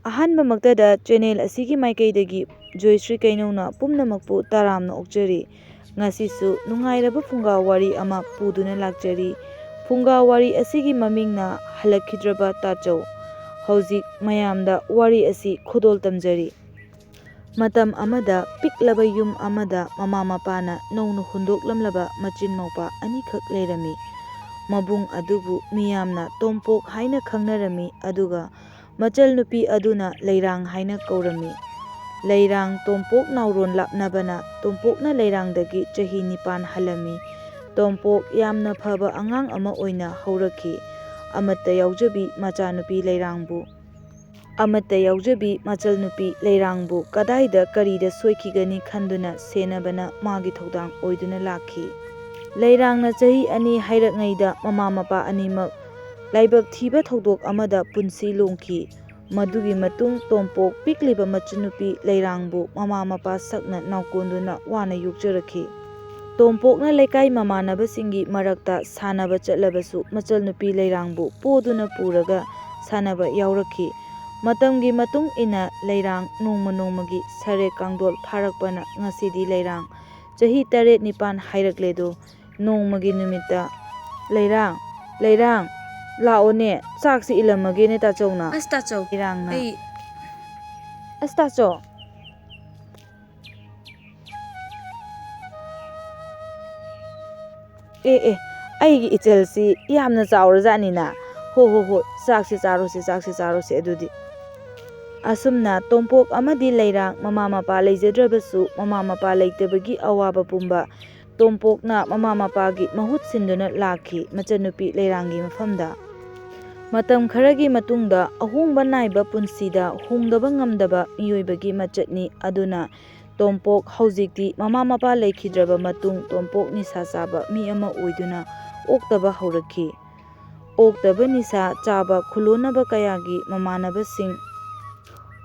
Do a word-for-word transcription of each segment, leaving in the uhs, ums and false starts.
ꯑꯍꯥꯟꯕꯃꯛꯇꯗ channel ꯑꯁꯤꯒꯤ ꯃꯥꯏꯀꯩꯗꯒꯤ ꯖꯣꯏꯁ꯭ꯔꯤ ꯀꯩꯅꯧꯅ ꯄꯨꯝꯅꯃꯛꯄꯨ ꯇꯔꯥꯝꯅ ꯑꯣꯛꯆꯔꯤ꯫ ꯉꯁꯤꯁꯨ ꯅꯨꯡꯉꯥꯏꯔꯕ ꯐꯨꯡꯒꯥ ꯋꯥꯔꯤ ꯑꯃ ꯄꯨꯗꯨꯅ ꯂꯥꯛꯆꯔꯤ꯫ ꯐꯨꯡꯒꯥ ꯋꯥꯔꯤ ꯑꯁꯤꯒꯤ ꯃꯃꯤꯡꯅ ꯍꯜꯂꯛꯈꯤꯗ꯭ꯔꯕ ꯇꯥꯆꯧ꯫ ꯍꯧꯖꯤꯛ ꯃꯌꯥꯝꯗ ꯋꯥꯔꯤ ꯑꯁꯤ ꯈꯨꯗꯣꯜ ꯇꯝꯖꯔꯤ꯫ ꯃꯇꯝ ꯑꯃꯗ ꯄꯤꯛꯂꯕ ꯌꯨꯝ ꯑꯃꯗ ꯃꯃꯥ ꯃꯄꯥꯅ ꯅꯧꯅ ꯍꯨꯟꯗꯣꯛꯂꯝꯂꯕ ꯃꯆꯤꯟ ꯃꯧꯄꯥ ꯑꯅꯤꯈꯛ ꯂꯩꯔꯝꯃꯤ꯫ ꯃꯕꯨꯡ ꯑꯗꯨꯕꯨ ꯃꯤꯌꯥꯝꯅ ꯇꯣꯝꯄꯣꯛ ꯍꯥꯏꯅ ꯈꯪꯅꯔꯝꯃꯤ, ꯑꯗꯨꯒ ꯃꯆꯜ ꯅꯨꯄꯤ ꯑꯗꯨꯅ ꯂꯩꯔꯥꯡ ꯍꯥꯏꯅ ꯀꯧꯔꯝꯃꯤ꯫ ꯂꯩꯔꯥꯡ ꯇꯣꯝꯄꯣꯛ ꯅꯥꯎꯔꯣꯟ ꯂꯥꯞꯅꯕꯅ ꯇꯣꯝꯄꯣꯛꯅ ꯂꯩꯔꯥꯡꯗꯒꯤ ꯆꯍꯤ ꯅꯤꯄꯥꯟ ꯍꯜꯂꯝꯃꯤ꯫ ꯇꯣꯝꯄꯣꯛ ꯌꯥꯝꯅ ꯐꯕ ꯑꯉꯥꯡ ꯑꯃ ꯑꯣꯏꯅ ꯍꯧꯔꯛꯈꯤ꯫ ꯑꯃꯠꯇ ꯌꯥꯎꯖꯕꯤ ꯃꯆꯥꯅꯨꯄꯤ ꯂꯩꯔꯥꯡꯕꯨ ꯑꯃꯠꯇ ꯌꯥꯎꯖꯕꯤ ꯃꯆꯜ ꯅꯨꯄꯤ ꯂꯩꯔꯥꯡꯕꯨ ꯀꯗꯥꯏꯗ ꯀꯔꯤꯗ ꯁꯣꯏꯈꯤꯒꯅꯤ ꯈꯟꯗꯨꯅ ꯁꯦꯟꯅꯕꯅ ꯃꯥꯒꯤ ꯊꯧꯗꯥꯡ ꯑꯣꯏꯗꯨꯅ ꯂꯥꯛꯈꯤ꯫ ꯂꯩꯔꯥꯡꯅ ꯆꯍꯤ ꯑꯅꯤ ꯍꯥꯏꯔꯛꯉꯩꯗ ꯃꯃꯥ ꯃꯄꯥ ꯑꯅꯤꯃꯛ ꯂꯥꯏꯕꯛ ꯊꯤꯕ ꯊꯧꯗꯣꯛ ꯑꯃꯗ ꯄꯨꯟꯁꯤ ꯂꯣꯡꯈꯤ꯫ ꯃꯗꯨꯒꯤ ꯃꯇꯨꯡ ꯇꯣꯝꯄꯣꯛ ꯄꯤꯛꯂꯤꯕ ꯃꯆꯟꯅꯨꯄꯤ ꯂꯩꯔꯥꯡꯕꯨ ꯃꯃꯥ ꯃꯄꯥ ꯁꯛꯅ ꯅꯥꯎꯀꯣꯟꯗꯨꯅ ꯋꯥꯅ ꯌꯣꯛꯆꯔꯛꯈꯤ꯫ ꯇꯣꯝꯄꯣꯛꯅ ꯂꯩꯀꯥꯏ ꯃꯃꯥꯟꯅꯕꯁꯤꯡꯒꯤ ꯃꯔꯛꯇ ꯁꯥꯟꯅꯕ ꯆꯠꯂꯕꯁꯨ ꯃꯆꯜ ꯅꯨꯄꯤ ꯂꯩꯔꯥꯡꯕꯨ ꯄꯣꯗꯨꯅ ꯄꯨꯔꯒ ꯁꯥꯟꯅꯕ ꯌꯥꯎꯔꯛꯈꯤ꯫ ꯃꯇꯝꯒꯤ ꯃꯇꯨꯡ ꯏꯟꯅ ꯂꯩꯔꯥꯡ ꯅꯣꯡꯃ ꯅꯣꯡꯃꯒꯤ ꯁꯔꯦꯛ ꯀꯥꯡꯗꯣꯜ ꯐꯥꯔꯛꯄꯅ ꯉꯁꯤꯗꯤ ꯂꯩꯔꯥꯡ ꯆꯍꯤ ꯇꯔꯦꯠ ꯅꯤꯄꯥꯟ ꯍꯥꯏꯔꯛꯂꯦꯗꯣ꯫ ꯅꯣꯡꯃꯒꯤ ꯅꯨꯃꯤꯠꯇ, "ꯂꯩꯔꯥꯡ, ꯂꯩꯔꯥꯡ, ꯂꯥꯛꯑꯣꯅꯦ, ꯆꯥꯛꯁꯤ ꯏꯜꯂꯝꯃꯒꯦꯅꯦ ꯇꯥꯆꯧꯅ"꯫ ꯑꯁ ꯇꯥꯆꯧ, ꯂꯩꯔꯥꯡꯅ꯫ ꯑꯩ ꯑꯁ ꯇꯥꯆꯧ꯫ ꯑꯦ, ꯑꯦ, ꯑꯩꯒꯤ ꯏꯆꯜꯁꯤ ꯌꯥꯝꯅ ꯆꯥꯎꯔꯖꯥꯠꯅꯤꯅ꯫ ꯍꯣ, ꯍꯣ, ꯍꯣꯏ, ꯆꯥꯛꯁꯤ ꯆꯥꯔꯣꯁꯤ, ꯆꯥꯛꯁꯤ ꯆꯥꯔꯣꯁꯤ ꯑꯗꯨꯗꯤ꯫ ꯑꯁꯨꯝꯅ ꯇꯣꯝꯄꯣꯛ ꯑꯃꯗꯤ ꯂꯩꯔꯥꯡ ꯃꯃꯥ ꯃꯄꯥ ꯂꯩꯖꯗ꯭ꯔꯕꯁꯨ ꯃꯃꯥ ꯃꯄꯥ ꯂꯩꯇꯕꯒꯤ ꯑꯋꯥꯕ ꯄꯨꯝꯕ ꯇꯣꯝꯄꯣꯛꯅ ꯃꯃꯥ ꯃꯄꯥꯒꯤ ꯃꯍꯨꯠ ꯁꯤꯟꯗꯨꯅ ꯂꯥꯛꯈꯤ ꯃꯆꯟꯅꯨꯄꯤ ꯂꯩꯔꯥꯡꯒꯤ ꯃꯐꯝꯗ꯫ ꯃꯇꯝ ꯈꯔꯒꯤ ꯃꯇꯨꯡꯗ ꯑꯍꯣꯡꯕ ꯅꯥꯏꯕ ꯄꯨꯟꯁꯤꯗ ꯍꯣꯡꯗꯕ ꯉꯝꯗꯕ ꯃꯤꯑꯣꯏꯕꯒꯤ ꯃꯆꯠꯅꯤ꯫ ꯑꯗꯨꯅ ꯇꯣꯝꯄꯣꯛ ꯍꯧꯖꯤꯛꯇꯤ ꯃꯃꯥ ꯃꯄꯥ ꯂꯩꯈꯤꯗ꯭ꯔꯕ ꯃꯇꯨꯡ ꯇꯣꯝꯄꯣꯛ ꯅꯤꯁꯥ ꯆꯥꯕ ꯃꯤ ꯑꯃ ꯑꯣꯏꯗꯨꯅ ꯑꯣꯛꯇꯕ ꯍꯧꯔꯛꯈꯤ꯫ ꯑꯣꯛꯇꯕ ꯅꯤꯁꯥ ꯆꯥꯕ ꯈꯨꯂꯣꯟꯅꯕ ꯀꯌꯥꯒꯤ ꯃꯃꯥꯟꯅꯕꯁꯤꯡ,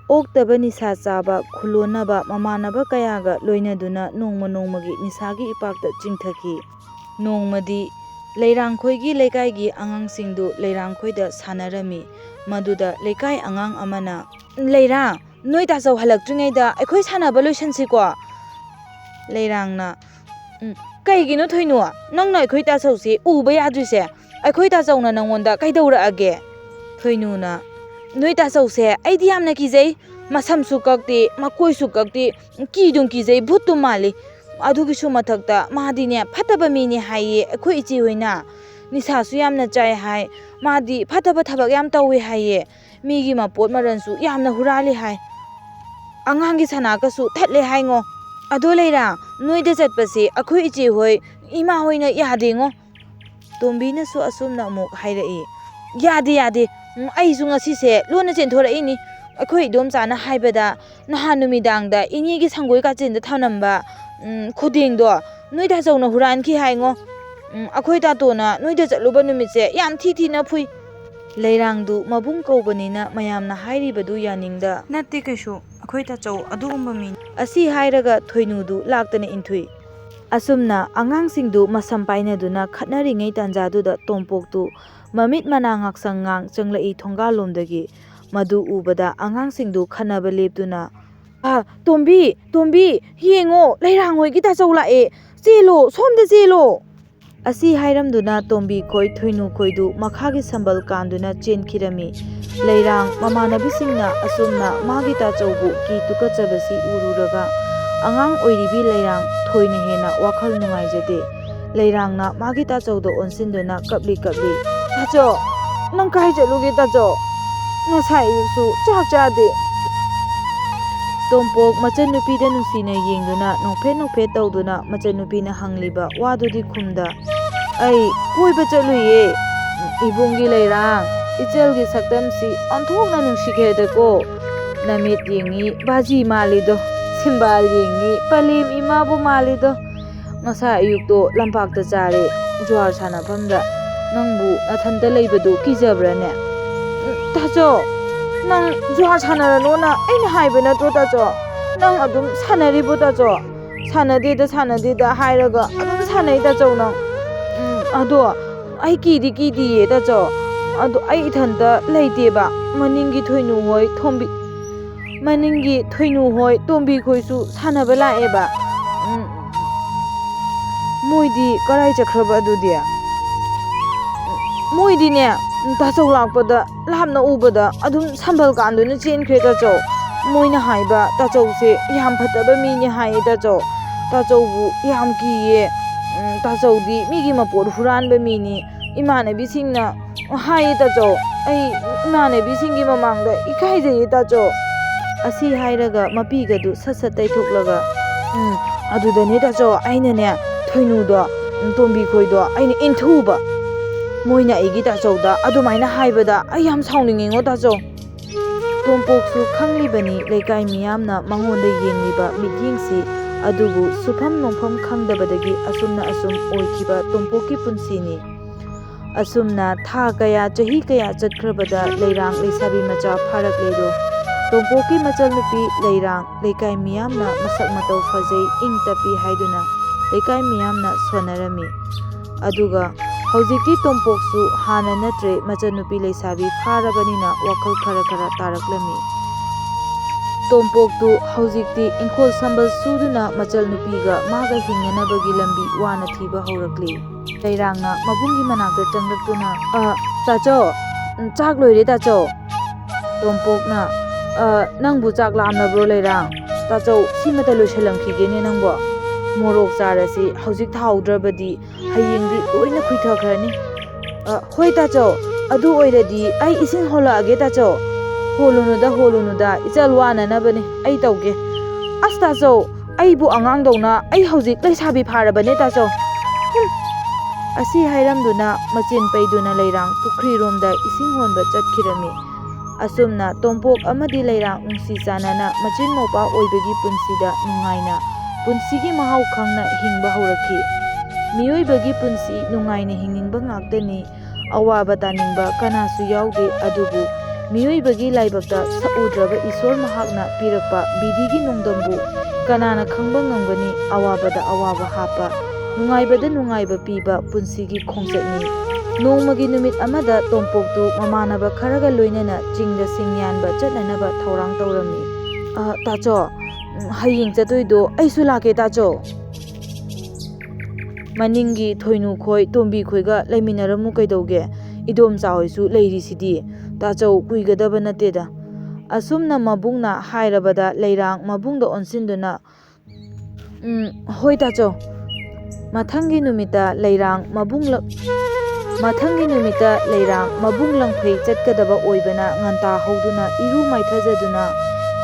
ꯑꯣꯛꯇꯕ ꯅꯤꯁꯥ ꯆꯥꯕ ꯈꯨꯂꯣꯟꯅꯕ ꯃꯃꯥꯟꯅꯕ ꯀꯌꯥꯒ ꯂꯣꯏꯅꯗꯨꯅ ꯅꯣꯡꯃ ꯅꯣꯡꯃꯒꯤ ꯅꯤꯁꯥꯒꯤ ꯏꯄꯥꯛꯇ ꯆꯤꯡꯊꯈꯤ꯫ ꯅꯣꯡꯃꯗꯤ ꯂꯩꯔꯥꯡꯈꯣꯏꯒꯤ ꯂꯩꯀꯥꯏꯒꯤ ꯑꯉꯥꯡꯁꯤꯡꯗꯨ ꯂꯩꯔꯥꯡꯈꯣꯏꯗ ꯁꯥꯟꯅꯔꯝꯃꯤ꯫ ꯃꯗꯨꯗ ꯂꯩꯀꯥꯏ ꯑꯉꯥꯡ ꯑꯃꯅ, "ꯂꯩꯔꯥꯡ, ꯅꯣꯏ ꯇꯥꯆꯧ ꯍꯜꯂꯛꯇ꯭ꯔꯤꯉꯩꯗ ꯑꯩꯈꯣꯏ ꯁꯥꯟꯅꯕ ꯂꯣꯏꯁꯟꯁꯤꯀꯣ?" ꯂꯩꯔꯥꯡꯅ, "ꯎꯝ, ꯀꯩꯒꯤꯅꯣ ꯊꯣꯏꯅꯨ, ꯅꯪꯅ ꯑꯩꯈꯣꯏ ꯇꯥꯆꯧꯁꯦ ꯎꯕ ꯌꯥꯗ꯭ꯔꯤꯁꯦ? ꯑꯩꯈꯣꯏ ꯇꯥꯆꯧꯅ ꯅꯪꯉꯣꯟꯗ ꯀꯩꯗꯧꯔꯛꯑꯒꯦ?" ꯊꯣꯏꯅꯨꯅ, "ꯅꯣꯏ ꯇꯥꯆꯧꯁꯦ ꯑꯩꯗꯤ ꯌꯥꯝꯅ ꯀꯤꯖꯩ꯫ ꯃꯁꯝꯁꯨ ꯀꯛꯇꯦ, ꯃꯀꯣꯏꯁꯨ ꯀꯛꯇꯦ, ꯀꯤꯗꯨꯝ ꯀꯤꯖꯩ, ꯚꯨꯠꯇꯨꯝ ꯃꯥꯜꯂꯤ꯫ ꯑꯗꯨꯒꯤꯁꯨ ꯃꯊꯛꯇ ꯃꯥꯗꯤꯅꯦ ꯐꯠꯇꯕ ꯃꯤꯅꯦ ꯍꯥꯏꯌꯦ ꯑꯩꯈꯣꯏ ꯏꯆꯦ ꯍꯣꯏꯅ꯫ ꯅꯤꯁꯥꯁꯨ ꯌꯥꯝꯅ ꯆꯥꯏ ꯍꯥꯏ꯫ ꯃꯥꯗꯤ ꯐꯠꯇꯕ ꯊꯕꯛ ꯌꯥꯝ ꯇꯧꯋꯦ ꯍꯥꯏꯌꯦ꯫ ꯃꯤꯒꯤ ꯃꯄꯣꯠ ꯃꯔꯟꯁꯨ ꯌꯥꯝꯅ ꯍꯨꯔꯥꯜꯂꯦ ꯍꯥꯏ꯫ ꯑꯉꯥꯡꯒꯤ ꯁꯅꯥꯒꯁꯨ ꯊꯠꯂꯦ ꯍꯥꯏꯉꯣ꯫ ꯑꯗꯣ ꯂꯩꯔꯥ, ꯅꯣꯏꯗ ꯆꯠꯄꯁꯦ ꯑꯩꯈꯣꯏ ꯏꯆꯦ ꯍꯣꯏ, ꯏꯃꯥ ꯍꯣꯏꯅ ꯌꯥꯗꯦꯉꯣ꯫" ꯇꯣꯝꯕꯤꯅꯁꯨ ꯑꯁꯨꯝꯅ ꯑꯃꯨꯛ ꯍꯥꯏꯔꯛꯏ, "ꯌꯥꯗꯦ, ꯌꯥꯗꯦ꯫ ꯎꯝ, ꯑꯩꯁꯨ ꯉꯁꯤꯁꯦ ꯂꯣꯟꯅ ꯆꯦꯟꯊꯣꯔꯛꯏꯅꯤ꯫ ꯑꯩꯈꯣꯏ ꯏꯗꯣꯝꯆꯥꯅ ꯍꯥꯏꯕꯗ ꯅꯍꯥꯟ ꯅꯨꯃꯤꯗꯥꯡꯗ ꯏꯅꯦꯒꯤ ꯁꯪꯒꯣꯏ ꯀꯥꯆꯤꯟꯗ ꯊꯝꯂꯝꯕ, ꯎꯝ, ꯈꯨꯗꯦꯡꯗꯣ ꯅꯣꯏ ꯇꯥꯆꯧꯅ ꯍꯨꯔꯥꯟꯈꯤ ꯍꯥꯏꯉꯣ꯫ ꯎꯝ, ꯑꯩꯈꯣꯏ ꯇꯥꯇꯣꯅ ꯅꯣꯏꯗ ꯆꯠꯂꯨꯕ ꯅꯨꯃꯤꯠꯁꯦ ꯌꯥꯝ ꯊꯤ ꯊꯤꯅ ꯐꯨꯏ꯫" ꯂꯩꯔꯥꯡꯗꯨ ꯃꯕꯨꯡ ꯀꯧꯕꯅꯤꯅ ꯃꯌꯥꯝꯅ ꯍꯥꯏꯔꯤꯕꯗꯨ ꯌꯥꯅꯤꯡꯗ, "ꯅꯠꯇꯦ ꯀꯩꯁꯨ, ꯑꯩꯈꯣꯏ ꯇꯥꯆꯧ ꯑꯗꯨꯒꯨꯝꯕ ꯃꯤ"꯫ ꯑꯁꯤ ꯍꯥꯏꯔꯒ ꯊꯣꯏꯅꯨꯗꯨ ꯂꯥꯛꯇꯅ ꯏꯟꯊꯨꯏ꯫ ꯑꯁꯨꯝꯅ ꯑꯉꯥꯡꯁꯤꯡꯗꯨ ꯃꯁꯝ ꯄꯥꯏꯅꯗꯨꯅ ꯈꯠꯅꯔꯤꯉꯩ ꯇꯥꯟꯖꯥꯗꯨꯗ ꯇꯣꯝꯄꯣꯛꯇꯨ ꯃꯃꯤꯠ ꯃꯅꯥ ꯉꯥꯛꯁꯪ ꯉꯥꯡ ꯆꯪꯂꯛꯏ ꯊꯣꯡꯒꯥꯜꯂꯣꯝꯗꯒꯤ꯫ ꯃꯗꯨ ꯎꯕꯗ ꯑꯉꯥꯡꯁꯤꯡꯗꯨ ꯈꯠꯅꯕ ꯂꯦꯞꯇꯨꯅ, "ꯑ, ꯇꯣꯝꯕꯤ, ꯇꯣꯝꯕꯤ, ꯌꯦꯡꯉꯣ, ꯂꯩꯔꯥꯡ ꯍꯣꯏꯒꯤ ꯇꯥꯆꯧ ꯂꯥꯛꯑꯦ, ꯆꯦꯜꯂꯣ, ꯁꯣꯝꯗ ꯆꯦꯜꯂꯣ!" ꯑꯁꯤ ꯍꯥꯏꯔꯝꯗꯨꯅ ꯇꯣꯝꯕꯤ ꯈꯣꯏ ꯊꯣꯏꯅꯨ ꯈꯣꯏꯗꯨ ꯃꯈꯥꯒꯤ ꯁꯝꯕꯜ ꯀꯥꯟꯗꯨꯅ ꯆꯦꯟꯈꯤꯔꯝꯃꯤ꯫ ꯂꯩꯔꯥꯡ ꯃꯃꯥꯟꯅꯕꯤꯁꯤꯡꯅ ꯑꯁꯨꯝꯅ ꯃꯥꯒꯤ ꯇꯥꯆꯧꯕꯨ ꯀꯤ ꯇꯨꯀꯠꯆꯕꯁꯤ ꯎꯔꯨꯔꯒ ꯑꯉꯥꯡ ꯑꯣꯏꯔꯤꯕꯤ ꯂꯩꯔꯥꯡ ꯊꯣꯏꯅ ꯍꯦꯟꯅ ꯋꯥꯈꯜ ꯅꯨꯡꯉꯥꯏꯖꯗꯦ꯫ ꯂꯩꯔꯥꯡꯅ ꯃꯥꯒꯤ ꯇꯥꯆꯧꯗ ꯑꯣꯟꯁꯤꯟꯗꯨꯅ ꯀꯞꯂꯤ ꯀꯞꯂꯤ, "ꯇꯥꯆꯧ, ꯅꯪ ꯀꯥꯏ ꯆꯠꯂꯨꯒꯦ ꯇꯥꯆꯧ? ꯉꯁꯥꯏ ꯑꯌꯨꯛꯁꯨ ꯆꯥꯛ ꯆꯥꯗꯦ?" ꯇꯣꯝꯄꯣꯛ ꯃꯆꯟꯅꯨꯄꯤꯗ ꯅꯨꯡꯁꯤꯅ ꯌꯦꯡꯗꯨꯅ ꯅꯣꯛꯐꯦꯠ ꯅꯣꯛꯐꯦꯠ ꯇꯧꯗꯨꯅ ꯃꯆꯟꯅꯨꯄꯤꯅ ꯍꯪꯂꯤꯕ ꯋꯥꯗꯨꯗꯤ ꯈꯨꯝꯗ, "ꯑꯩ ꯀꯣꯏꯕ ꯆꯠꯂꯨꯏꯌꯦ꯫ ꯏꯕꯨꯡꯒꯤ ꯂꯩꯔꯥꯡ, ꯏꯆꯜꯒꯤ ꯁꯛꯇꯝꯁꯤ ꯑꯣꯟꯊꯣꯛꯅ ꯅꯨꯡꯁꯤꯈ꯭ꯔꯦꯗꯀꯣ꯫ ꯅꯃꯤꯠ ꯌꯦꯡꯉꯤ ꯕꯥꯖꯤ ꯃꯥꯜꯂꯤꯗꯣ, ꯁꯤꯝꯕꯥꯜ ꯌꯦꯡꯉꯤ ꯄꯂꯦꯝ ꯏꯃꯥꯕꯨ ꯃꯥꯜꯂꯤꯗꯣ꯫ ꯉꯁꯥꯏ ꯑꯌꯨꯛꯇꯣ ꯂꯝꯄꯥꯛꯇ ꯆꯥꯔꯦ, ꯖ꯭ꯋꯥꯔ ꯁꯥꯟꯅꯐꯝꯗ꯫ ꯅꯪꯕꯨ ꯅꯊꯟꯇ ꯂꯩꯕꯗꯨ ꯀꯤꯖꯕ꯭ꯔꯥꯅꯦ?" "ꯇꯥꯆꯧ, ꯅꯪ ꯖ꯭ꯋꯥꯔ ꯁꯥꯟꯅꯔꯅꯣꯅ ꯑꯩꯅ ꯍꯥꯏꯕ ꯅꯠꯇ꯭ꯔꯣ ꯇꯥꯆꯧ? ꯅꯪ ꯑꯗꯨꯝ ꯁꯥꯟꯅꯔꯤꯕꯣ ꯇꯥꯆꯧ?" "ꯁꯥꯟꯅꯗꯦꯗ, ꯁꯥꯟꯅꯗꯦꯗ" ꯍꯥꯏꯔꯒ ꯑꯗꯨꯝ ꯁꯥꯟꯅꯩ ꯇꯥꯆꯧ ꯅꯪ꯫ ꯎꯝ, ꯑꯗꯣ ꯑꯩ ꯀꯤꯗꯤ ꯀꯤꯗꯤꯌꯦ ꯇꯥꯆꯧ꯫ ꯑꯗꯣ ꯑꯩ ꯏꯊꯟꯇ ꯂꯩꯇꯦꯕ꯫ ꯃꯅꯤꯡꯒꯤ ꯊꯣꯏꯅꯨ ꯍꯣꯏ ꯊꯣꯝꯕꯤ-, ꯃꯅꯤꯡꯒꯤ ꯊꯣꯏꯅꯨ ꯍꯣꯏ, ꯇꯣꯝꯕꯤ ꯈꯣꯏꯁꯨ ꯁꯥꯟꯅꯕ ꯂꯥꯛꯑꯦꯕ꯫ ꯎꯝ, ꯃꯣꯏꯗꯤ ꯀꯔꯥꯏ ꯆꯠꯈ꯭ꯔꯕ ꯑꯗꯨꯗꯤ? ꯃꯣꯏꯗꯤꯅꯦ, ꯇꯥꯆꯧ ꯂꯥꯛꯄꯗ ꯂꯥꯞꯅ ꯎꯕꯗ ꯑꯗꯨꯝ ꯁꯝꯕꯜ ꯀꯥꯟꯗꯨꯅ ꯆꯦꯟꯈ꯭ꯔꯦ ꯇꯥꯆꯧ꯫ ꯃꯣꯏꯅ ꯍꯥꯏꯕ ꯇꯥꯆꯧꯁꯦ ꯌꯥꯝ ꯐꯠꯇꯕ ꯃꯤꯅꯤ ꯍꯥꯏꯌꯦ ꯇꯥꯆꯧ꯫ ꯇꯥꯆꯧꯕꯨ ꯌꯥꯝ ꯀꯤꯌꯦ꯫ ꯎꯝ, ꯇꯥꯆꯧꯗꯤ ꯃꯤꯒꯤ ꯃꯄꯣꯠ ꯍꯨꯔꯥꯟꯕ ꯃꯤꯅꯤ꯫ ꯏꯃꯥꯟꯅꯕꯤꯁꯤꯡꯅ ꯍꯥꯏꯌꯦ ꯇꯥꯆꯧ꯫ ꯑꯩ ꯏꯃꯥꯟꯅꯕꯤꯁꯤꯡꯒꯤ ꯃꯃꯥꯡꯗ ꯏꯀꯥꯏꯖꯩꯌꯦ ꯇꯥꯆꯧ꯫ ꯑꯁꯤ ꯍꯥꯏꯔꯒ ꯃꯄꯤꯒꯗꯨ ꯁꯠ ꯁꯠ ꯇꯩꯊꯣꯛꯂꯒ, "ꯎꯝ, ꯑꯗꯨꯗꯅꯦ ꯇꯥꯆꯧ, ꯑꯩꯅꯅꯦ ꯊꯣꯏꯅꯨꯗꯣ, ꯎꯝ, ꯇꯣꯝꯕꯤ ꯈꯣꯏꯗꯣ ꯑꯩꯅ ꯏꯟꯊꯨꯕ꯫ ꯃꯣꯏꯅ ꯑꯩꯒꯤ ꯇꯥꯆꯧꯗ ꯑꯗꯨꯃꯥꯏꯅ ꯍꯥꯏꯕꯗ ꯑꯩ ꯌꯥꯝ ꯁꯥꯎꯅꯤꯡꯉꯤꯉꯣ ꯇꯥꯆꯧ"꯫ ꯇꯣꯝꯄꯣꯛꯁꯨ ꯈꯪꯂꯤꯕꯅꯤ ꯂꯩꯀꯥꯏ ꯃꯤꯌꯥꯝꯅ ꯃꯉꯣꯟꯗ ꯌꯦꯡꯂꯤꯕ ꯃꯤꯠꯌꯦꯡꯁꯤ, ꯑꯗꯨꯕꯨ ꯁꯨꯐꯝ ꯅꯣꯝꯐꯝ ꯈꯪꯗꯕꯗꯒꯤ ꯑꯁꯨꯝꯅ ꯑꯁꯨꯝ ꯑꯣꯏꯈꯤꯕ ꯇꯣꯝꯄꯣꯛꯀꯤ ꯄꯨꯟꯁꯤꯅꯤ꯫ ꯑꯁꯨꯝꯅ ꯊꯥ ꯀꯌꯥ, ꯆꯍꯤ ꯀꯌꯥ ꯆꯠꯈ꯭ꯔꯕꯗ ꯂꯩꯔꯥꯡ ꯂꯩꯁꯥꯕꯤ ꯃꯆꯥ ꯐꯥꯔꯛꯂꯦꯗꯣ꯫ ꯇꯣꯝꯄꯣꯛꯀꯤ ꯃꯆꯜꯅꯨꯄꯤ ꯂꯩꯔꯥꯡ ꯂꯩꯀꯥꯏ ꯃꯤꯌꯥꯝꯅ ꯃꯁꯛ ꯃꯇꯧ ꯐꯖꯩ, ꯏꯪ ꯇꯞꯄꯤ ꯍꯥꯏꯗꯨꯅ ꯂꯩꯀꯥꯏ ꯃꯤꯌꯥꯝꯅ ꯁꯣꯟꯅꯔꯝꯃꯤ꯫ ꯑꯗꯨꯒ ꯍꯧꯖꯤꯛꯇꯤ ꯇꯣꯝꯄꯣꯛꯁꯨ ꯍꯥꯟꯅ ꯅꯠꯇ꯭ꯔꯦ, ꯃꯆꯜꯅꯨꯄꯤ ꯂꯩꯁꯥꯕꯤ ꯐꯥꯔꯕꯅꯤꯅ ꯋꯥꯈꯜ ꯈꯔ ꯈꯔ ꯇꯥꯔꯛꯂꯝꯃꯤ꯫ ꯇꯣꯝꯄꯣꯛꯇꯨ ꯍꯧꯖꯤꯛꯇꯤ ꯏꯪꯈꯣꯜ ꯁꯝꯕꯜ ꯁꯨꯗꯨꯅ ꯃꯆꯜꯅꯨꯄꯤꯒ ꯃꯥꯒ ꯍꯤꯡꯅꯅꯕꯒꯤ ꯂꯝꯕꯤ ꯋꯥꯅ ꯊꯤꯕ ꯍꯧꯔꯛꯂꯤ꯫ ꯂꯩꯔꯥꯡꯅ ꯃꯕꯨꯡꯒꯤ ꯃꯅꯥꯛꯇ ꯆꯪꯂꯛꯇꯨꯅ, "ꯑ, ꯇꯥꯆꯧ, ꯎꯝ, ꯆꯥꯛ ꯂꯣꯏꯔꯦ ꯇꯥꯆꯧ"꯫ ꯇꯣꯝꯄꯣꯛꯅ, "ꯑ, ꯅꯪꯕꯨ ꯆꯥꯛ ꯂꯥꯝꯂꯕ꯭ꯔꯣ ꯂꯩꯔꯥꯡ? ꯇꯥꯆꯧ, ꯁꯤꯃꯇ ꯂꯣꯏꯁꯤꯜꯂꯝꯈꯤꯒꯦꯅꯦ ꯅꯪꯕꯣ꯫ ꯃꯣꯔꯣꯛ ꯆꯥꯔꯁꯤ, ꯍꯧꯖꯤꯛ ꯊꯥꯍꯧꯗ꯭ꯔꯕꯗꯤ ꯍꯌꯦꯡꯗꯤ ꯂꯣꯏꯅ ꯈꯨꯏꯊꯈ꯭ꯔꯅꯤ"꯫ "ꯑ, ꯍꯣꯏ ꯇꯥꯆꯧ, ꯑꯗꯨ ꯑꯣꯏꯔꯗꯤ ꯑꯩ ꯏꯁꯤꯡ ꯍꯣꯜꯂꯛꯑꯒꯦ ꯇꯥꯆꯧ"꯫ "ꯍꯣꯜꯂꯨꯅꯨꯗ, ꯍꯣꯜꯂꯨꯅꯨꯗ, ꯏꯆꯜ ꯋꯥꯅꯅꯕꯅꯤ, ꯑꯩ ꯇꯧꯒꯦ"꯫ "ꯑꯁ ꯇꯥꯆꯧ, ꯑꯩꯕꯨ ꯑꯉꯥꯡꯗꯧꯅ ꯑꯩ ꯍꯧꯖꯤꯛ ꯂꯩꯁꯥꯕꯤ ꯐꯥꯔꯕꯅꯦ ꯇꯥꯆꯧ"꯫ ꯍꯨꯝ꯫ ꯑꯁꯤ ꯍꯥꯏꯔꯝꯗꯨꯅ ꯃꯆꯤꯟ ꯄꯩꯗꯨꯅ ꯂꯩꯔꯥꯡ ꯄꯨꯈ꯭ꯔꯤꯔꯣꯝꯗ ꯏꯁꯤꯡ ꯍꯣꯟꯕ ꯆꯠꯈꯤꯔꯝꯃꯤ꯫ ꯑꯁꯨꯝꯅ ꯇꯣꯝꯄꯣꯛ ꯑꯃꯗꯤ ꯂꯩꯔꯥꯡ ꯅꯨꯡꯁꯤ ꯆꯥꯟꯅꯅ ꯃꯆꯤꯟ ꯃꯧꯄꯥ ꯑꯣꯏꯕꯒꯤ ꯄꯨꯟꯁꯤꯗ ꯅꯨꯡꯉꯥꯏꯅ, ꯄꯨꯟꯁꯤꯒꯤ ꯃꯍꯥꯎ ꯈꯪꯅ ꯍꯤꯡꯕ ꯍꯧꯔꯛꯈꯤ꯫ ꯃꯤꯑꯣꯏꯕꯒꯤ ꯄꯨꯟꯁꯤ ꯅꯨꯡꯉꯥꯏꯅ ꯍꯤꯡꯅꯤꯡꯕ ꯉꯥꯛꯇꯅꯤ꯫ ꯑꯋꯥꯕ ꯇꯥꯅꯤꯡꯕ ꯀꯅꯥꯁꯨ ꯌꯥꯎꯗꯦ, ꯑꯗꯨꯕꯨ ꯃꯤꯑꯣꯏꯕꯒꯤ ꯂꯥꯏꯕꯛꯇ ꯁꯛꯎꯗ꯭ꯔꯕ ꯏꯁꯣꯔ ꯃꯍꯥꯛꯅ ꯄꯤꯔꯛꯄ ꯕꯤꯙꯤꯒꯤ ꯅꯣꯡꯗꯝꯕꯨ ꯀꯅꯥꯅ ꯈꯪꯕ ꯉꯝꯒꯅꯤ? ꯑꯋꯥꯕꯗ ꯑꯋꯥꯕ ꯍꯥꯞꯄ, ꯅꯨꯡꯉꯥꯏꯕꯗ ꯅꯨꯡꯉꯥꯏꯕ ꯄꯤꯕ ꯄꯨꯟꯁꯤꯒꯤ ꯈꯣꯡꯆꯠꯅꯤ꯫ ꯅꯣꯡꯃꯒꯤ ꯅꯨꯃꯤꯠ ꯑꯃꯗ ꯇꯣꯝꯄꯣꯛꯇꯨ ꯃꯃꯥꯟꯅꯕ ꯈꯔꯒ ꯂꯣꯏꯅꯅ ꯆꯤꯡꯗ ꯁꯤꯡ ꯌꯥꯟꯕ ꯆꯠꯅꯅꯕ ꯊꯧꯔꯥꯡ ꯇꯧꯔꯝꯃꯤ꯫ "ꯑ, ꯇꯥꯆꯧ, ꯎꯝ, ꯍꯌꯦꯡ ꯆꯠꯇꯣꯏꯗꯣ ꯑꯩꯁꯨ ꯂꯥꯛꯀꯦ, ꯇꯥꯆꯧ꯫ ꯃꯅꯤꯡꯒꯤ ꯊꯣꯏꯅꯨ ꯈꯣꯏ, ꯇꯣꯝꯕꯤ ꯈꯣꯏꯒ ꯂꯩꯃꯤꯟꯅꯔꯝꯃꯨ ꯀꯩꯗꯧꯒꯦ? ꯏꯗꯣꯝꯆꯥ ꯍꯣꯏꯁꯨ ꯂꯩꯔꯤꯁꯤꯗꯤ꯫ ꯇꯥꯆꯧ, ꯀꯨꯏꯒꯗꯕ ꯅꯠꯇꯦꯗ꯫ ꯑꯁꯨꯝꯅ ꯃꯕꯨꯡꯅ ꯍꯥꯏꯔꯕꯗ ꯂꯩꯔꯥꯡ ꯃꯕꯨꯡꯗ ꯑꯣꯟꯁꯤꯟꯗꯨꯅ, "ꯎꯝ, ꯍꯣꯏ ꯇꯥꯆꯧ"꯫ ꯃꯊꯪꯒꯤ ꯅꯨꯃꯤꯠꯇ ꯂꯩꯔꯥꯡ ꯃꯕꯨꯡ ꯂ-, ꯃꯊꯪꯒꯤ ꯅꯨꯃꯤꯠꯇ ꯂꯩꯔꯥꯡ ꯃꯕꯨꯡ ꯂꯪꯐꯩ ꯆꯠꯀꯗꯕ ꯑꯣꯏꯕꯅ ꯉꯟꯇꯥ ꯍꯧꯗꯨꯅ ꯏꯔꯨ ꯃꯥꯏꯊꯖꯗꯨꯅ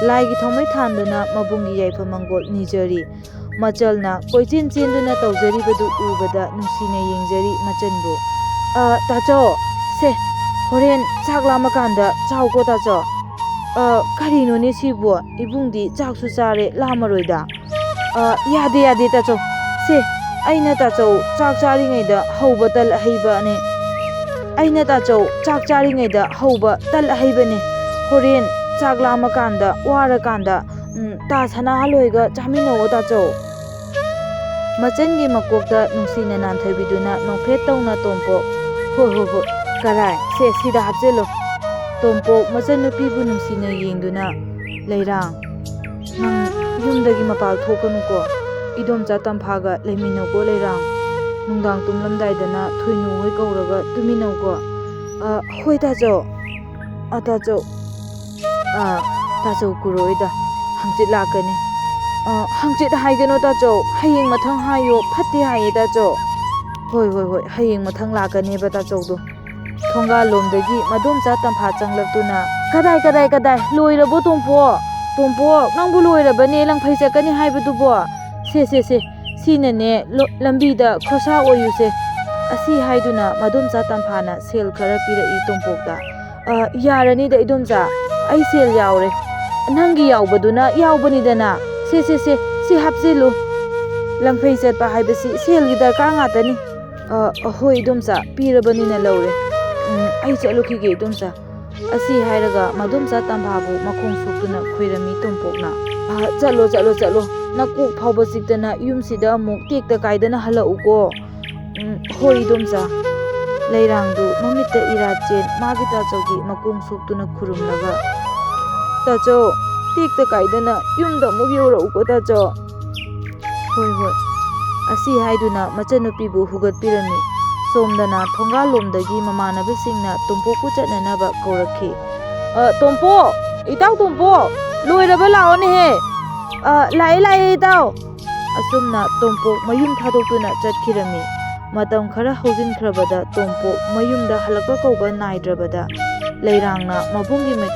ꯂꯥꯏꯒꯤ ꯊꯧꯃꯩ ꯊꯥꯟꯗꯨꯅ ꯃꯕꯨꯡꯒꯤ ꯌꯥꯏꯐ ꯃꯪꯒꯣꯜ ꯅꯤꯖꯔꯤ꯫ ꯃꯆꯜꯅ ꯀꯣꯏꯆꯦꯟ ꯆꯦꯟꯗꯨꯅ ꯇꯧꯖꯔꯤꯕꯗꯨ ꯎꯕꯗ ꯅꯨꯡꯁꯤꯅ ꯌꯦꯡꯖꯔꯤ ꯃꯆꯟꯕꯨ꯫ "ꯑ, ꯇꯥꯆꯧ, ꯁꯦ, ꯍꯣꯔꯦꯟ ꯆꯥꯛ ꯂꯥꯝꯃꯀꯥꯟꯗ ꯆꯥꯎꯀꯣ ꯇꯥꯆꯧ꯫ ꯑ, ꯀꯔꯤꯅꯣꯅꯦ ꯁꯤꯕꯨ? ꯏꯕꯨꯡꯗꯤ ꯆꯥꯛꯁꯨ ꯆꯥꯔꯦ, ꯂꯥꯝꯃꯔꯣꯏꯗ"꯫ "ꯑ, ꯌꯥꯗꯦ, ꯌꯥꯗꯦ ꯇꯥꯆꯧ꯫ ꯁꯦ, ꯑꯩꯅ ꯇꯥꯆꯧ ꯆꯥꯛ ꯆꯥꯔꯤꯉꯩꯗ ꯍꯧꯕ ꯇꯜ ꯑꯍꯩꯕꯅꯦ꯫ ꯑꯩꯅ ꯇꯥꯆꯧ ꯆꯥꯛ ꯆꯥꯔꯤꯉꯩꯗ ꯍꯧꯕ ꯇꯜ ꯑꯍꯩꯕꯅꯦ꯫ ꯍꯣꯔꯦꯟ ꯆꯥꯛ ꯂꯥꯝꯃꯀꯥꯟꯗ, ꯋꯥꯔꯀꯥꯟꯗ, ꯎꯝ, ꯇꯥ ꯁꯅꯥꯍꯜ ꯍꯣꯏꯒ ꯆꯥꯃꯤꯟꯅꯧꯑꯣ ꯇꯥꯆꯧ"꯫ ꯃꯆꯟꯒꯤ ꯃꯀꯣꯛꯇ ꯅꯨꯡꯁꯤꯅ ꯅꯥꯟꯊꯕꯤꯗꯨꯅ ꯅꯣꯛꯐꯦꯠ ꯇꯧꯅ ꯇꯣꯝꯄꯣꯛ, "ꯍꯣꯏ, ꯍꯣꯏ, ꯍꯣꯏ, ꯀꯔꯥꯏ? ꯁꯦ, ꯁꯤꯗ ꯍꯥꯞꯆꯤꯜꯂꯣ"꯫ ꯇꯣꯝꯄꯣꯛ ꯃꯆꯟꯅꯨꯄꯤꯕꯨ ꯅꯨꯡꯁꯤꯅ ꯌꯦꯡꯗꯨꯅ, "ꯂꯩꯔꯥꯡ, ꯅꯪ ꯌꯨꯝꯗꯒꯤ ꯃꯄꯥꯜ ꯊꯣꯛꯀꯅꯨꯀꯣ꯫ ꯏꯗꯣꯝꯆꯥ ꯇꯝꯐꯥꯒ ꯂꯩꯃꯤꯟꯅꯧꯀꯣ ꯂꯩꯔꯥꯡ꯫ ꯅꯨꯡꯗꯥꯡ ꯇꯨꯝꯂꯝꯗꯥꯏꯗꯅ ꯊꯣꯏꯅꯨ ꯍꯣꯏ ꯀꯧꯔꯒ ꯇꯨꯃꯤꯟꯅꯧꯀꯣ"꯫ "ꯑ, ꯍꯣꯏ ꯇꯥꯆꯧ꯫ ꯑ, ꯇꯥꯆꯧ꯫ ꯑ, ꯇꯥꯆꯧ ꯀꯨꯔꯣꯏꯗ꯫ ꯍꯪꯆꯤꯠ ꯂꯥꯛꯀꯅꯤ"꯫ "ꯑ, ꯍꯪꯆꯤꯠ ꯍꯥꯏꯒꯅꯣ ꯇꯥꯆꯧ꯫ ꯍꯌꯦꯡ ꯃꯊꯪ ꯍꯥꯏꯌꯣ꯫ ꯐꯠꯇꯦ ꯍꯥꯏꯌꯦ ꯇꯥꯆꯧ"꯫ "ꯍꯣꯏ, ꯍꯣꯏ, ꯍꯣꯏ꯫ ꯍꯌꯦꯡ ꯃꯊꯪ ꯂꯥꯛꯀꯅꯦꯕ ꯇꯥꯆꯧꯗꯣ"꯫ ꯊꯣꯡꯒꯥꯜꯂꯣꯝꯗꯒꯤ ꯃꯗꯣꯝꯆꯥ ꯇꯝꯐꯥ ꯆꯪꯂꯛꯇꯨꯅ, "ꯀꯗꯥꯏ, ꯀꯗꯥꯏ, ꯀꯗꯥꯏ? ꯂꯣꯏꯔꯕꯣ ꯇꯣꯝꯄꯣꯛ? ꯇꯣꯝꯄꯣꯛ, ꯅꯪꯕꯨ ꯂꯣꯏꯔꯕꯅꯦ ꯂꯪꯐꯩ ꯆꯠꯀꯅꯤ ꯍꯥꯏꯕꯗꯨꯕꯣ? ꯁꯦ, ꯁꯦ, ꯁꯦ, ꯁꯤꯅꯅꯦ ꯂꯣ-, ꯂꯝꯕꯤꯗ ꯈꯣꯔꯁꯥ ꯑꯣꯏꯌꯨꯁꯦ"꯫ ꯑꯁꯤ ꯍꯥꯏꯗꯨꯅ ꯃꯗꯣꯝꯆꯥ ꯇꯝꯐꯥꯅ ꯁꯦꯜ ꯈꯔ ꯄꯤꯔꯛꯏ ꯇꯣꯝꯄꯣꯛꯇ꯫ "ꯑ, ꯌꯥꯔꯅꯤꯗ ꯏꯗꯣꯝꯆꯥ, ꯑꯩ ꯁꯦꯜ ꯌꯥꯎꯔꯦ꯫ ꯅꯪꯒꯤ ꯌꯥꯎꯕꯗꯨꯅ ꯌꯥꯎꯕꯅꯤꯗꯅ꯫ ꯁꯦ, ꯁꯦ, ꯁꯦ, ꯁꯤ ꯍꯥꯞꯆꯤꯜꯂꯨ꯫ ꯂꯪꯐꯩ ꯆꯠꯄ ꯍꯥꯏꯕꯁꯤ ꯁꯦꯜꯒꯤ ꯗꯔꯀꯥꯔ ꯉꯥꯛꯇꯅꯤ"꯫ "ꯑ, ꯍꯣꯏ ꯏꯗꯣꯝꯆꯥ, ꯄꯤꯔꯕꯅꯤꯅ ꯂꯧꯔꯦ꯫ ꯎꯝ, ꯑꯩ ꯆꯠꯂꯨꯈꯤꯒꯦ ꯏꯗꯣꯝꯆꯥ"꯫ ꯑꯁꯤ ꯍꯥꯏꯔꯒ ꯃꯗꯣꯝꯆꯥ ꯇꯝꯐꯥꯕꯨ ꯃꯈꯣꯡ ꯁꯣꯛꯇꯨꯅ ꯈꯣꯏꯔꯝꯃꯤ ꯇꯣꯝꯄꯣꯛꯅ꯫ "ꯑ, ꯆꯠꯂꯣ, ꯆꯠꯂꯣ, ꯆꯠꯂꯣ꯫ ꯅꯀꯣꯛ ꯐꯥꯎꯕ ꯆꯤꯛꯇꯅ ꯌꯨꯝꯁꯤꯗ ꯑꯃꯨꯛ ꯇꯦꯛꯇ ꯀꯥꯏꯗꯅ ꯍꯜꯂꯛꯎꯀꯣ"꯫ "ꯎꯝ, ꯍꯣꯏ ꯏꯗꯣꯝꯆꯥ"꯫ ꯂꯩꯔꯥꯡꯗꯨ ꯃꯃꯤꯠꯇ ꯏꯔꯥ ꯆꯦꯟ ꯃꯥꯒꯤ ꯇꯥꯆꯧꯒꯤ ꯃꯈꯣꯡ ꯁꯣꯛꯇꯨꯅ ꯈꯨꯔꯨꯝꯂꯒ, "ꯇꯥꯆꯧ, ꯇꯦꯛꯇ ꯀꯥꯏꯗꯅ ꯌꯨꯝꯗ ꯑꯃꯨꯛ ꯌꯧꯔꯛꯎꯀꯣ ꯇꯥꯆꯧ꯫" "ꯍꯣꯏ, ꯍꯣꯏ꯫" ꯑꯁꯤ ꯍꯥꯏꯗꯨꯅ ꯃꯆꯟꯅꯨꯄꯤꯕꯨ ꯍꯨꯒꯠꯄꯤꯔꯝꯃꯤ꯫ ꯁꯣꯝꯗꯅ ꯊꯣꯡꯒꯥꯜꯂꯣꯝꯗꯒꯤ ꯃꯃꯥꯟꯅꯕꯁꯤꯡꯅ ꯇꯣꯝꯄꯣꯛꯄꯨ ꯆꯠꯅꯅꯕ ꯀꯧꯔꯛꯈꯤ꯫ "ꯑ, ꯇꯣꯝꯄꯣꯛ! ꯏꯇꯥꯎ ꯇꯣꯝꯄꯣꯛ! ꯂꯣꯏꯔꯕ ꯂꯥꯛꯑꯣꯅꯦꯍꯦ!" "ꯑ, ꯂꯥꯛꯑꯦ, ꯂꯥꯛꯑꯦ ꯏꯇꯥꯎ!" ꯑꯁꯨꯝꯅ ꯇꯣꯝꯄꯣꯛ ꯃꯌꯨꯝ ꯊꯥꯗꯣꯛꯇꯨꯅ ꯆꯠꯈꯤꯔꯝꯃꯤ꯫ ꯃꯇꯝ ꯈꯔ ꯍꯧꯖꯤꯟꯈ꯭ꯔꯕꯗ ꯇꯣꯝꯄꯣꯛ ꯃꯌꯨꯝꯗ ꯍꯜꯂꯛꯄ ꯀꯧꯕ ꯅꯥꯏꯗ꯭ꯔꯕꯗ ꯂꯩꯔꯥꯡꯅ ꯃꯕꯨꯡꯒꯤ ꯃꯥꯏ-,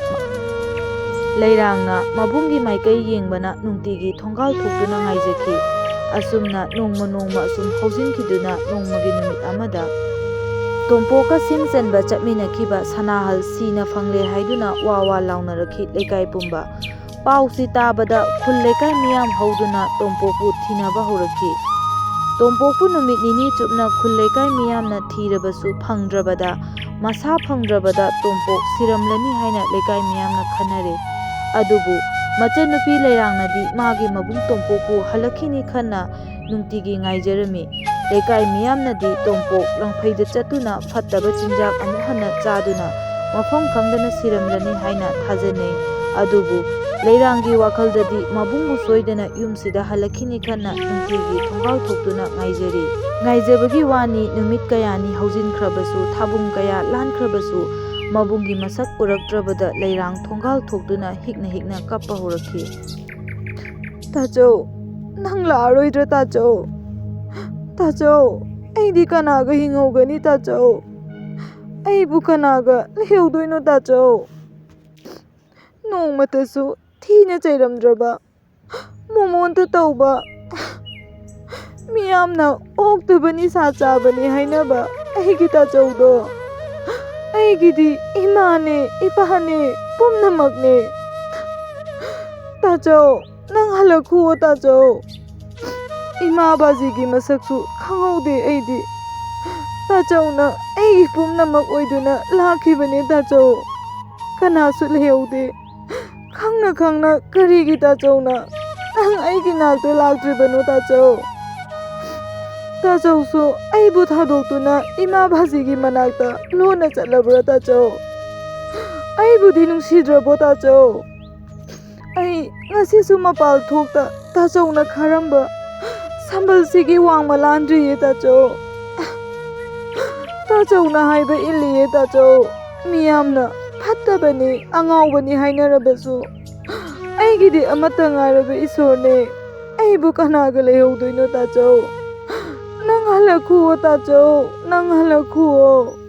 ꯂꯩꯔꯥꯡꯅ ꯃꯕꯨꯡꯒꯤ ꯃꯥꯏꯀꯩ ꯌꯦꯡꯕꯅ ꯅꯨꯡꯇꯤꯒꯤ ꯊꯣꯡꯒꯥꯜ ꯊꯣꯛꯇꯨꯅ ꯉꯥꯏꯖꯈꯤ꯫ ꯑꯁꯨꯝꯅ ꯅꯣꯡꯃ ꯅꯣꯡꯃ ꯑꯁꯨꯝ ꯍꯧꯖꯤꯟꯈꯤꯗꯨꯅ ꯅꯣꯡꯃꯒꯤ ꯅꯨꯃꯤꯠ ꯑꯃꯗ ꯇꯣꯝꯄꯣꯛꯀ ꯁꯤꯟ ꯆꯟꯕ ꯆꯠꯃꯤꯟꯅꯈꯤꯕ ꯁꯅꯥꯍꯜ ꯁꯤꯅ ꯐꯪꯂꯦ ꯍꯥꯏꯗꯨꯅ ꯋꯥ ꯋꯥ ꯂꯥꯎꯅꯔꯛꯈꯤ ꯂꯩꯀꯥꯏ ꯄꯨꯝꯕ꯫ ꯄꯥꯎꯁꯤ ꯇꯥꯕꯗ ꯈꯨꯜ ꯂꯩꯀꯥꯏ ꯃꯤꯌꯥꯝ ꯍꯧꯗꯨꯅ ꯇꯣꯝꯄꯣꯛꯄꯨ ꯊꯤꯅꯕ ꯍꯧꯔꯛꯈꯤ꯫ ꯇꯣꯝꯄꯣꯛꯄꯨ ꯅꯨꯃꯤꯠ ꯅꯤꯅꯤ ꯆꯨꯞꯅ ꯈꯨꯜ ꯂꯩꯀꯥꯏ ꯃꯤꯌꯥꯝꯅ ꯊꯤꯔꯕꯁꯨ ꯐꯪꯗ꯭ꯔꯕꯗ, ꯃꯁꯥ ꯐꯪꯗ꯭ꯔꯕꯗ ꯇꯣꯝꯄꯣꯛ ꯁꯤꯔꯝꯂꯅꯤ ꯍꯥꯏꯅ ꯂꯩꯀꯥꯏ ꯃꯤꯌꯥꯝꯅ ꯈꯟꯅꯔꯦ꯫ ꯑꯗꯨꯕꯨ ꯃꯆꯟꯅꯨꯄꯤ ꯂꯩꯔꯥꯡꯅꯗꯤ ꯃꯥꯒꯤ ꯃꯕꯨꯡ ꯇꯣꯝꯄꯣꯛꯄꯨ ꯍꯜꯂꯛꯈꯤꯅꯤ ꯈꯟꯅ ꯅꯨꯡꯇꯤꯒꯤ ꯉꯥꯏꯖꯔꯝꯃꯤ꯫ ꯂꯩꯀꯥꯏ ꯃꯤꯌꯥꯝꯅꯗꯤ ꯇꯣꯝꯄꯣꯛ ꯂꯪꯐꯩꯗ ꯆꯠꯇꯨꯅ ꯐꯠꯇꯕ ꯆꯤꯟꯖꯥꯛ ꯑꯃꯨꯛ ꯍꯟꯅ ꯆꯥꯗꯨꯅ ꯃꯐꯝ ꯈꯪꯗꯅ ꯁꯤꯔꯝꯂꯅꯤ ꯍꯥꯏꯅ ꯊꯥꯖꯅꯩ꯫ ꯑꯗꯨꯕꯨ ꯂꯩꯔꯥꯡꯒꯤ ꯋꯥꯈꯜꯗꯗꯤ ꯃꯕꯨꯡꯕꯨ ꯁꯣꯏꯗꯅ ꯌꯨꯝꯁꯤꯗ ꯍꯜꯂꯛꯈꯤꯅꯤ ꯈꯟꯅ ꯅꯨꯡꯇꯤꯒꯤ ꯊꯣꯡꯒꯥꯜ ꯊꯣꯛꯇꯨꯅ ꯉꯥꯏꯖꯔꯤ꯫ ꯉꯥꯏꯖꯕꯒꯤ ꯋꯥꯅꯤ, ꯅꯨꯃꯤꯠ ꯀꯌꯥꯅꯤ ꯍꯧꯖꯤꯟꯈ꯭ꯔꯕꯁꯨ, ꯊꯥꯕꯨꯡ ꯀꯌꯥ ꯂꯥꯟꯈ꯭ꯔꯕꯁꯨ, ꯃꯕꯨꯡꯒꯤ ꯃꯁꯛ ꯎꯔꯛꯇ꯭ꯔꯕꯗ ꯂꯩꯔꯥꯡ ꯊꯣꯡꯒꯥꯜ ꯊꯣꯛꯇꯨꯅ ꯍꯤꯛꯅ ꯍꯤꯛꯅ ꯀꯞꯄ ꯍꯧꯔꯛꯈꯤ꯫ "ꯇꯥꯆꯧ, ꯅꯪ ꯂꯥꯛꯑꯔꯣꯏꯗ꯭ꯔꯥ ꯇꯥꯆꯧ? ꯇꯥꯆꯧ, ꯑꯩꯗꯤ ꯀꯅꯥꯒ ꯍꯤꯡꯍꯧꯒꯅꯤ ꯇꯥꯆꯧ? ꯑꯩꯕꯨ ꯀꯅꯥꯒ ꯂꯩꯍꯧꯗꯣꯏꯅꯣ ꯇꯥꯆꯧ? ꯅꯣꯡꯃꯇꯁꯨ ꯊꯤꯅ ꯆꯩꯔꯝꯗ꯭ꯔꯕ, ꯃꯣꯃꯣꯟꯇ ꯇꯧꯕ, ꯃꯤꯌꯥꯝꯅ ꯑꯣꯛꯇꯕ ꯅꯤꯁꯥ ꯆꯥꯕꯅꯤ ꯍꯥꯏꯅꯕ ꯑꯩꯒꯤ ꯇꯥꯆꯧꯗꯣ ꯑꯩꯒꯤꯗꯤ ꯏꯃꯥꯅꯦ, ꯏꯄꯥꯅꯦ, ꯄꯨꯝꯅꯃꯛꯅꯦ꯫ ꯇꯥꯆꯧ, ꯅꯪ ꯍꯜꯂꯛꯈꯨꯑꯣ ꯇꯥꯆꯧ꯫ ꯏꯃꯥ ꯕꯥꯖꯤꯒꯤ ꯃꯁꯛꯁꯨ ꯈꯪꯍꯧꯗꯦ ꯑꯩꯗꯤ꯫ ꯇꯥꯆꯧꯅ ꯑꯩꯒꯤ ꯄꯨꯝꯅꯃꯛ ꯑꯣꯏꯗꯨꯅ ꯂꯥꯛꯈꯤꯕꯅꯦ ꯇꯥꯆꯧ꯫ ꯀꯅꯥꯁꯨ ꯂꯩꯍꯧꯗꯦ꯫ ꯈꯪꯅ ꯈꯪꯅ ꯀꯔꯤꯒꯤ ꯇꯥꯆꯧꯅ ꯅꯪ ꯑꯩꯒꯤ ꯅꯥꯛꯇ ꯂꯥꯛꯇ꯭ꯔꯤꯕꯅꯣ ꯇꯥꯆꯧ? ꯇꯥꯆꯧꯁꯨ ꯑꯩꯕꯨ ꯊꯥꯗꯣꯛꯇꯨꯅ ꯏꯃꯥ ꯚꯥꯖꯤꯒꯤ ꯃꯅꯥꯛꯇ ꯂꯣꯟꯅ ꯆꯠꯂꯕ꯭ꯔꯥ, ꯇꯥꯆꯧ? ꯑꯩꯕꯨꯗꯤ ꯅꯨꯡꯁꯤꯗ꯭ꯔꯕꯣ, ꯇꯥꯆꯧ? ꯑꯩ ꯉꯁꯤꯁꯨ ꯃꯄꯥꯜ ꯊꯣꯛꯇ ꯇꯥꯆꯧꯅ ꯈꯥꯔꯝꯕ ꯁꯝꯕꯜꯁꯤꯒꯤ ꯋꯥꯡꯃ ꯂꯥꯟꯗ꯭ꯔꯤꯌꯦ, ꯇꯥꯆꯧ꯫ ꯇꯥꯆꯧꯅ ꯍꯥꯏꯕ ꯏꯜꯂꯤꯌꯦ, ꯇꯥꯆꯧ꯫ ꯃꯤꯌꯥꯝꯅ ꯐꯠꯇꯕꯅꯤ, ꯑꯉꯥꯎꯕꯅꯤ ꯍꯥꯏꯅꯔꯕꯁꯨ, ꯑꯩꯒꯤꯗꯤ ꯑꯃꯠꯇ ꯉꯥꯏꯔꯕ ꯏꯁꯣꯔꯅꯦ꯫ ꯑꯩꯕꯨ ꯀꯅꯥꯒ ꯂꯩꯍꯧꯗꯣꯏꯅꯣ, ꯇꯥꯆꯧ? ꯅꯪ ꯍꯜꯂꯛꯈꯨꯑꯣ, ꯇꯥꯆꯧ, ꯅꯪ ꯍꯜꯂꯛꯈꯨꯑꯣ꯫